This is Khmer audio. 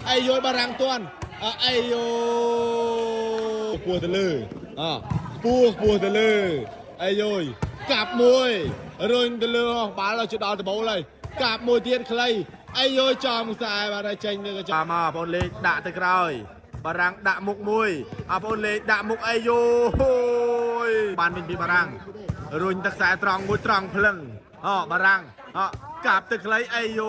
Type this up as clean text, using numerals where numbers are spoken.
អីយយបារាំងតាន់អីយខ្ពស់ទៅលើអខ្ពស់ខ្ពស់ទៅលើអីយយកាប់មួយរុញទៅលើបាល់ដល់ដល់ដបូលហើយកាប់មួយទៀតខ្លីអីយយចំខ្សែបាទហើយចេញទៅក៏មកបងលេខដាក់ទៅក្រោយបារាំងដាក់មុខមួយអបងលេខដាក់មុខអីយយបានវិញពីបារាំងរុញទឹកខ្សែត្រង់មួយត្រង់ភ្លឹងអបារាំងអកាប់ទៅខ្លីអីយ